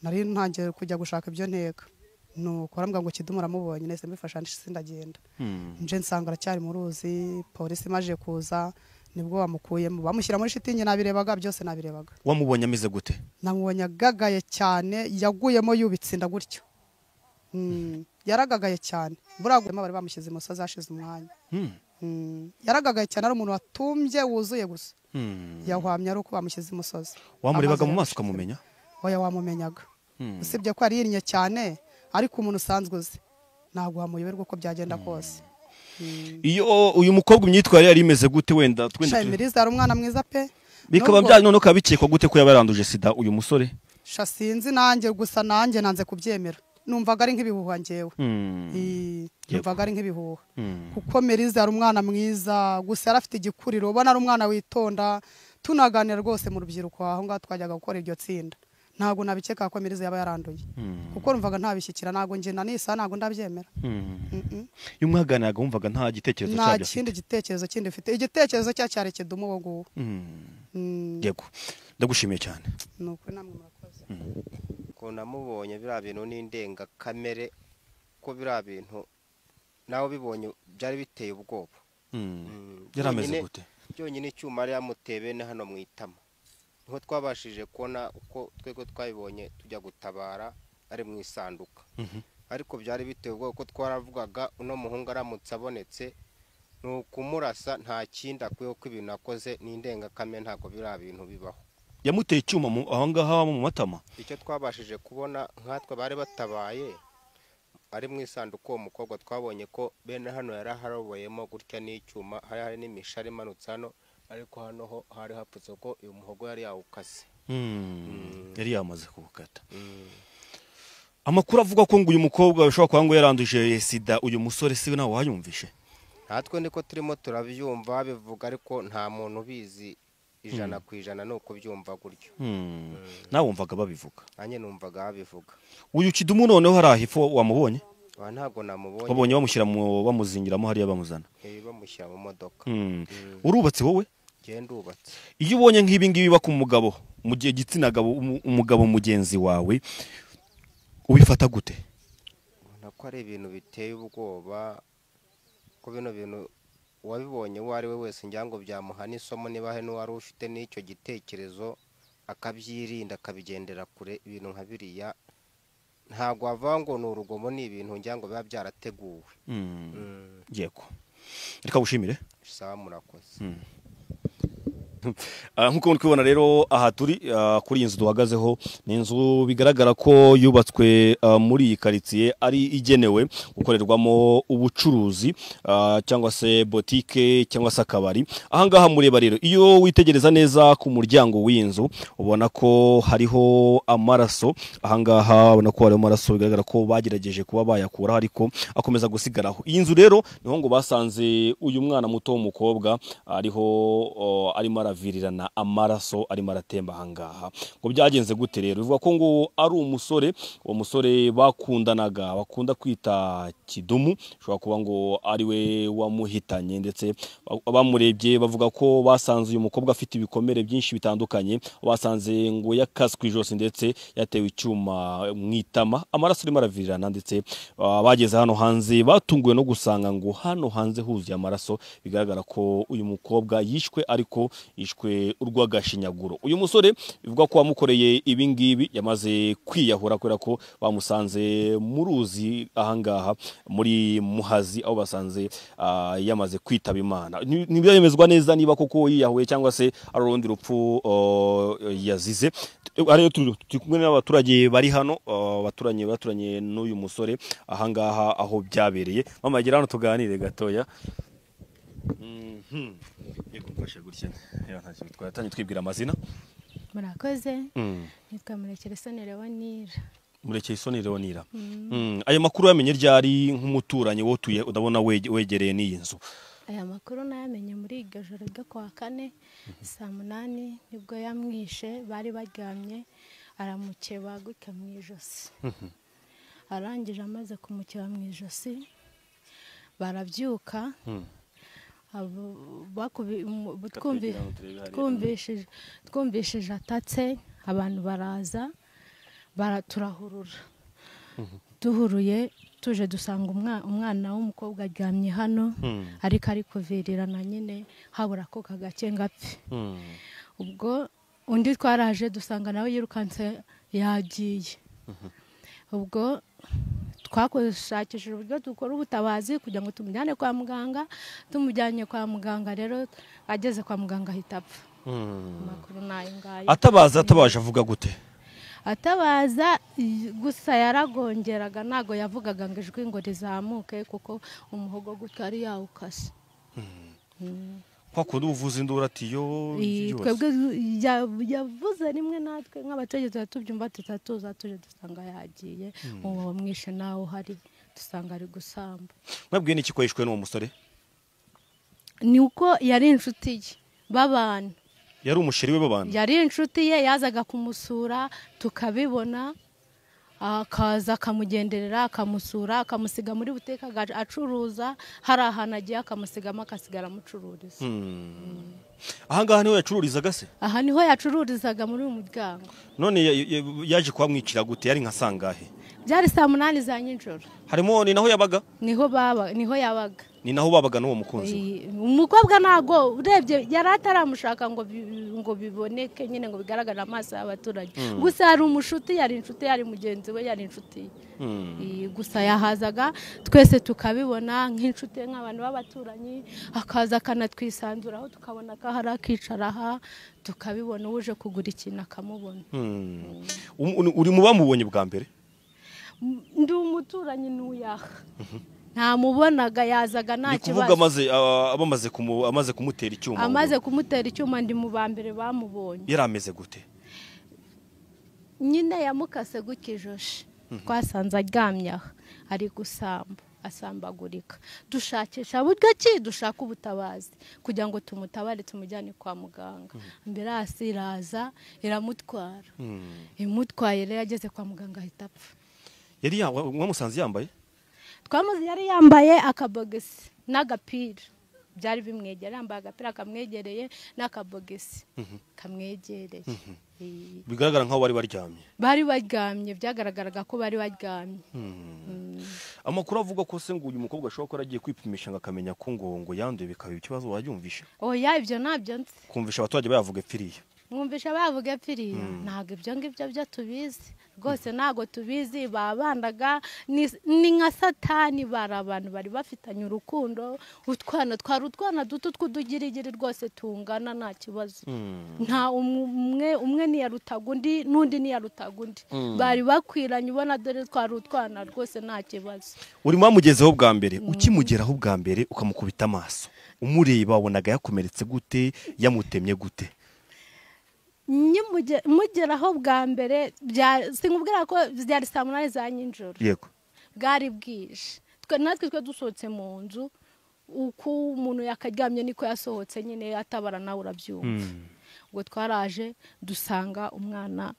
nari ntangiye kujya gushaka ibyo nteka. Nuko barambwira ngo Kidumu aramubonye, nahise mbifasha ndagenda. Nje nsanga aracyari mu ruzi, polisi imaje kuza nibwo bamukuyemo bamushyira muri shitingi. Nabirebaga byose nabirebaga. Wamubonye ameze gute? Namubonye agagaye cyane, yaguyemo yubitsinda gutyo. Yaragagaye cyane. Buraguyemo bari bamushyize imusozi hashize umwanya. Yaragagaye cyane, ari umuntu watumbye wuzuye gusa. Yahwamye ari uko bamushyize imusozi. Wamurebaga mu maso ukamumenya? Oya, wamumenyaga. Usibye ko yarinnye cyane, ariko umuntu usanzwe uzi ntabwo wamuyoberwa uko byagenda kose. Iyo uyu mukobwa imyitwarire yari imeze gute? Wenda twende Miriza ari umwana mwiza pe. Bikaba bya none ukabikekwa gute ko yaba yaranduje sida uyu musore? Sha sinzi nanjye, gusa nanjye nanze kubyemera. Numvaga ari nk'ibihuha njyewe. Numvaga ari nk'ibihuha. Kuko Miriza ari umwana mwiza, gusa yarafite igikuriro, ubona ari umwana witonda, tunaganira rwose mu rubyiruko aho ngaho twajyaga gukora iryo tsinda. Ntabwo nabikeka ko Miriza yaba yaranduye. Kuko numvaga ntabishyikira, ntabwo nje na nisa ntabwo ndabyemera. Iyo mwaganiraga wumvaga nta gitekerezo cyabyo? Nta kindi gitekerezo kindi mfite. Igitekerezo cyacyari Kidumu uwo nguwo. Yego. Ndagushimiye cyane. Nuko namwe murakoze. Ko namubonye biriya bintu n'indenga kamere, ko biriya bintu nawe bibonye byari biteye ubwoba. Yarameze gute? Byonyine icyuma yari yamuteye ne hano mu itama. Niho twabashije kubona uko twego twabibonye tujya gutabara ari mu isanduka. Ariko byari biteye ubwoba ko twaravugaga uno muhungu aramutse abonetse ni ukumurasa, nta kindi akwiye ko ibintu akoze ni indengakamere, ntabwo biriya bintu bibaho. Yamuteye icyuma aho ngaho mu matama. Icyo twabashije kubona nkatwe bari batabaye ari mu isanduku, uwo mukobwa twabonye ko bene hano yaraharoboyemo gutya n'icyuma, hari hari n'imishari imanutse hano, ariko hano ho hari hapfutse ko uyu muhogo yari yawukase. Yari yamaze kuwukata. Amakuru avuga ko ngo uyu mukobwa bishobora kuba ngo yaranduje sida uyu musore, si nawe wayumvishe? Natwe niko turimo turabyumva bivuga, ariko nta muntu ubizi 100% ni uko byumva gutyo. Nawe wumvaga babivuga? Nanjye numvaga babivuga. Uyu Kidumu noneho hari ahifo wamubonye? Ntabwo namubonye. Wabonye bamushyira bamuzingiramo hariya bamuzana? Bamushyira mu modoka. Urubatse wowe? Njye ndubatse. Iyo ubonye nk'ibi ngibi biba ku mugabo, mu gihe gitsina gabo, umugabo mugenzi wawe, ubifata gute? Ubona ko ari ibintu biteye ubwoba, ko bino bintu uwabibonye uwo ari we wese ngira ngo byamuha n'isomo, niba he n'uwari ufite n'icyo gitekerezo akabyirinda akabigendera kure. Ibintu nka biriya ntabwo wavuga ngo ni urugomo, ni ibintu ngira ngo biba byarateguwe. Yego. Reka gushimire. Sawa, murakoze. Nkuko muri kubibona rero aha turi kuri iyi nzu duhagazeho, ni inzu bigaragara ko yubatswe muri iyi quartier ari igenewe gukorerwamo ubucuruzi cyangwa se boutique cyangwa se akabari. Aha ngaha mureba rero, iyo witegereza neza ku muryango w'iyi nzu ubona ko hariho amaraso. Aha ngaha ubona ko hariho amaraso, bigaragara ko bagerageje kuba bayakuraho ariko akomeza gusigaraho. Iyi nzu rero niho ngo basanze uyu mwana muto w'umukobwa ariho arimo aravirirana amaraso arimo aratemba ahangaha. Ngo byagenze gute rero? Bivuga ko ngo ari umusore, uwo musore bakundanaga bakunda kwita Kidumu, ushobora kuba ngo ari we wamuhitanye, ndetse bamurebye bavuga ko basanze uyu mukobwa afite ibikomere byinshi bitandukanye, basanze ngo yakaswe ijosi ndetse yatewe icyuma mu itama, amaraso arimo aravirirana, ndetse bageze hano hanze batunguwe no gusanga ngo hano hanze huzuye amaraso, bigaragara ko uyu mukobwa yishwe ariko yishwe urw'agashinyaguro. Uyu musore bivuga ko wamukoreye ibi ngibi yamaze kwiyahura kubera ko bamusanze mu ruzi ahangaha muri Muhazi, aho basanze yamaze kwitaba Imana. Ntibyemezwa neza niba koko yiyahuye cyangwa se ari urundi rupfu yazize. Ariyo turi kumwe n'abaturage bari hano, baturanye n'uyu musore ahangaha aho byabereye. Mama gira hano tuganire gatoya. Yego mfashe gutya. Ntacyo bitwaye. Tangiye twibwira amazina. Murakoze. Nitwa Murekeresoni Leonira. Murekeresoni Leonira. Ayo makuru yamenye ryari nk'umuturanyi wotuye udabona wegereye n'iyi nzu? Aya makuru nayamenye muri iryo joro ryo kuwa kane saa 8 nibwo yamwishe, bari baryamye aramukeba gutya mu ijosi. Arangije amaze kumukeba mu ijosi barabyuka, twumvishije atatse, abantu baraza baraturahurura. Duhuruye tuje dusanga umwana w'umukobwa aryamye hano, ariko ari kuvirirana nyine habura ko kagake ngapfe. Ubwo undi twaraje dusanga nawe yirukanse yagiye. Ubwo twakoshakishije uburyo dukora ubutabazi kugira ngo tumujyane kwa muganga, tumujyanye kwa muganga rero ageze kwa muganga ahita apfa. Amakuru nayo ngayo. Atabaza atabaje avuga gute? Atabaza gusa yaragongeraga, ntago yavugaga ngo ijwi ngo rizamuke kuko umuhogo gutya ari yawukase. Kwa kundi uvuza induru ati yo twebwe yavuze rimwe natwe nk'abategetsi tubyumva tutatuza tuje dusanga yagiye, uwo mwishe nawe hari dusanga ari gusamba. Mwabwiye n'iki ko yishwe n'uwo musore? Ni uko yari inshuti ye babana. Yari umusheri we babana. Yari inshuti ye, yazaga kumusura tukabibona, akaza akamugenderera akamusura akamusiga muri buteka acuruza, hari ahantu agiye akamusigamo akasigara amucururiza. Aha ngaha niho yacururizaga se? Aha niho yacururizaga muri uyu muryango. None yaje kuhamwicira gute? Yari nka sangahe? Byari saa 8 za nijoro. Harimo ni naho yabaga? Niho baba, niho yabaga. Ni naho babaga n'uwo mukunzi we? Umukobwa ntago urebye yari ataramushaka ngo biboneke nyine ngo bigaragare amaso y'abaturage. Gusa yari umushuti, yari inshuti, yari mugenzi we, yari inshuti. Gusa yahazaga twese tukabibona nk'inshuti nk'abantu b'abaturanyi, akaza akanatwisanzuraho tukabona ko hari akicara aha tukabibona, uje kugura ikintu akamubona. Uri mu bamubonye bwa mbere? Ndi umuturanyi n'uyaha. Ntamubonaga, yazaga nta kibazo. Ni kuvuga amaze kumutera icyuma. Amaze kumutera icyuma ndi mu ba mbere bamubonye. Yari ameze gute? Nyine yamukase gutya ijoshi. Twasanze aryamye aha ari gusamba, asambagurika. Dushakisha buryo ki dushaka ubutabazi kugira ngo tumutabare tumujyane kwa muganga. Ambulance iraza iramutwara. Imutwaye rero ageze kwa muganga ahita apfa. Yari mwamusanze yambaye? Twamuzi yari yambaye akabogisi n'agapira byari bimwegereye, yambaye agapira kamwegereye n'akabogisi kamwegereye. Bigaragara nkaho bari baryamye. Bari baryamye, byagaragaraga ko bari baryamye. Amakuru avuga ko se ngo uyu mukobwa ashobora kuba agiye kwipimisha ngo akamenya ko ngo yanduye bikaba ikibazo, wabyumvisha? Oya ibyo ntabyo nzi. Kumvisha abaturage bayavuga epfiriye. Mwumvisha bavuga epfiriye, ntabwo ibyo ngibyo byo tubizi. Rwose ntago tubizi, babandaga ni nka satani, bari abantu bari bafitanye urukundo, utwana twari utwana duto tw'udugirigiri rwose tungana nta kibazo. Nta umwe niyarutaga undi n'undi niyarutaga undi, bari bakwiranye ubona dore twari utwana rwose nta kibazo. Uri mwamugezeho bwa mbere, ukimugeraho bwa mbere ukamukubita amaso, umureba wabonaga yakomeretse gute, yamutemye gute? Mugeraho bwa mbere sinkubwira ko byari saa 8 za nijoro. Yego. Bwari bwije. Natwe twe dusohotse mu nzu, Uko umuntu yakaryamye niko yasohotse nyine atabara nawe urabyumva. Ubwo twaraje dusanga umwana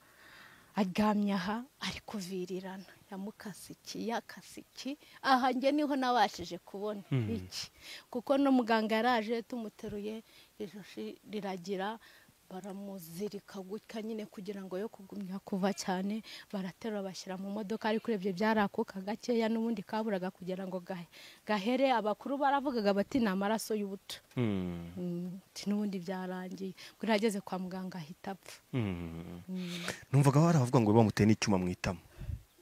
aryamye aha ari kuvirirana, yamukase iki yakase iki, aha njye niho nabashije kubona iki, kuko no muganga yaraje tumuteruye ijosi riragira, baramuzirika gutya nyine kugira ngo yo kugumya kuva cyane, baraterura bashyira mu modoka. Ariko urebye byarakuka gakeya n'ubundi kaburaga kugira ngo gahere. Abakuru baravugaga bati ni amaraso y'ubuto, n'ubundi byarangiye. Kuri ageze kwa muganga ahita apfa. Numvaga baravuga ngo bamuteye n'icyuma mu itama.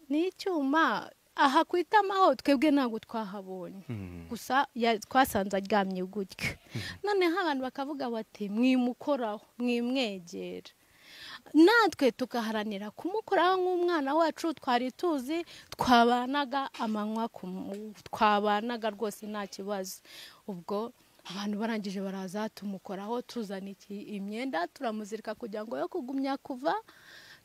Ni icyuma aha ku itama ho twebwe ntabwo twahabonye, gusa twasanze aryamye gutya. Noneho abantu bakavuga bati mwimukoraho, mwimwegera, natwe tugaharanira kumukoraho nk'umwana wacu twari tuzi, twabanaga amanywa, twabanaga rwose nta kibazo. Ubwo abantu barangije baraza tumukoraho, tuzana imyenda turamuzirika kugira ngo yo kugumya kuva,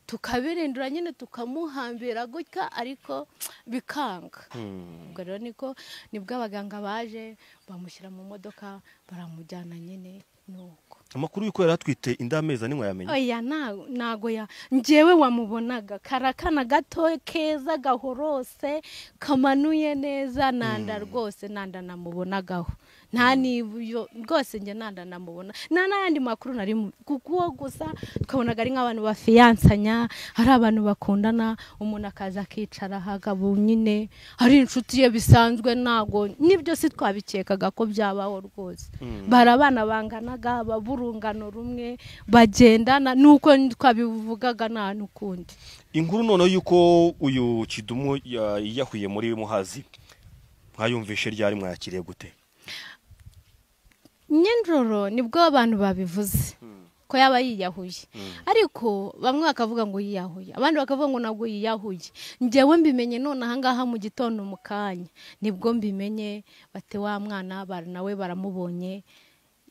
tukabirindura nyine tukamuhambira gutya, ariko bikanga. Ubwo rero niko nibwo abaganga baje bamushyira mu modoka baramujyana nyine. Nuko amakuru yuko yari atwite inda amezi ane mwayamenye? Oya, ntago ya njyewe wamubonaga karakana gato keza gahorose kamanuye neza, nanda rwose nanda namubonagaho nta nibuyo rwose njye nanda namubona, nta n'ayandi makuru nari kuko gusa twabonaga ari nk'abantu bafiyansanya, hari abantu bakundana, umuntu akaza akicara hagabo nyine ari inshuti ye bisanzwe, ntago nibyo si twabikekaga ko byabaho rwose. Bari abana banganaga baburungano rumwe bagendana, nuko twabivugaga nta n'ukundi. Inkuru noneho yuko uyu Kidumu yiyahuye muri Muhazi mwayumvishe ryari, mwakiriye gute? Nijoro nibwo abantu babivuze ko yaba yiyahuye, ariko bamwe bakavuga ngo yiyahuye, abandi bakavuga ngo ntabwo yiyahuye. Njyewe mbimenye none ahangaha mu gitondo mu kanya nibwo mbimenye, bate wa mwana nawe baramubonye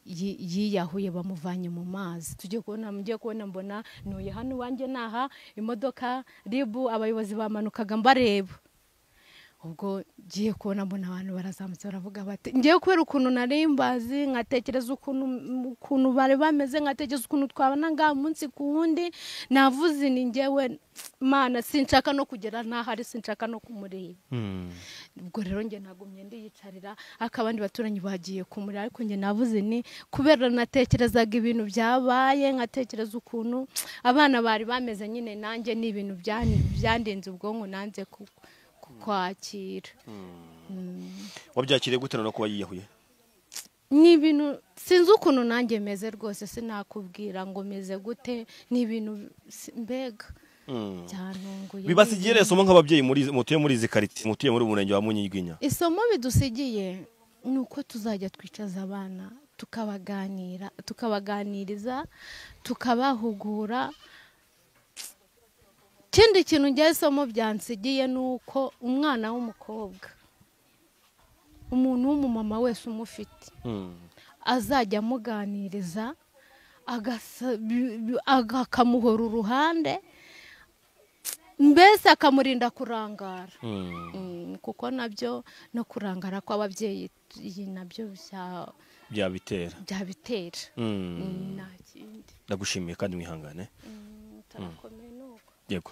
yiyahuye, bamuvanye mu mazi. Tujye kubona mugiye kubona mbona ntuye hano iwanjye naha imodoka ribu, abayobozi bamanukaga mbareba. Ubwo ngiye kubona mbona abantu barazamutse baravuga bati, ngiye kubera ukuntu nari mbazi, nkatekereza ukuntu bari bameze, nkatekereza ukuntu twabanaga umunsi ku wundi, navuze ni njyewe Mana sinshaka no kugera ntahari, sinshaka no kumureba. Ubwo rero njye nagumye ndiyicarira, akabandi baturanyi bagiye kumureba, ariko njye navuze ni kubera natekerezaga ibintu byabaye, nkatekereza ukuntu abana bari bameze nyine, nanjye ni ibintu byandenze ubwonko nanze kwakira. Wabyakiriye gute no kuba yiyahuye? Ni ibintu sinzi ukuntu nanjye meze rwose, sinakubwira ngo meze gute, ni ibintu mbega byanunguye. Bibasigiye isomo nk'ababyeyi mutuye muri izi kariti, mutuye muri umurenge wa Munyiginya? Isomo bidusigiye ni uko tuzajya twicaza abana tukabaganira, tukabaganiriza, tukabahugura. Ikindi kintu njye isomo byansigiye ni uko umwana w'umukobwa, umuntu w'umumama wese umufite, azajya amuganiriza, akamuhora uruhande, mbese akamurinda kurangara, kuko nabyo no kurangara kw'ababyeyi nabyo byabitera. Nta kindi. Ndagushimiye kandi mwihangane. Turakomeye nuko. Yego.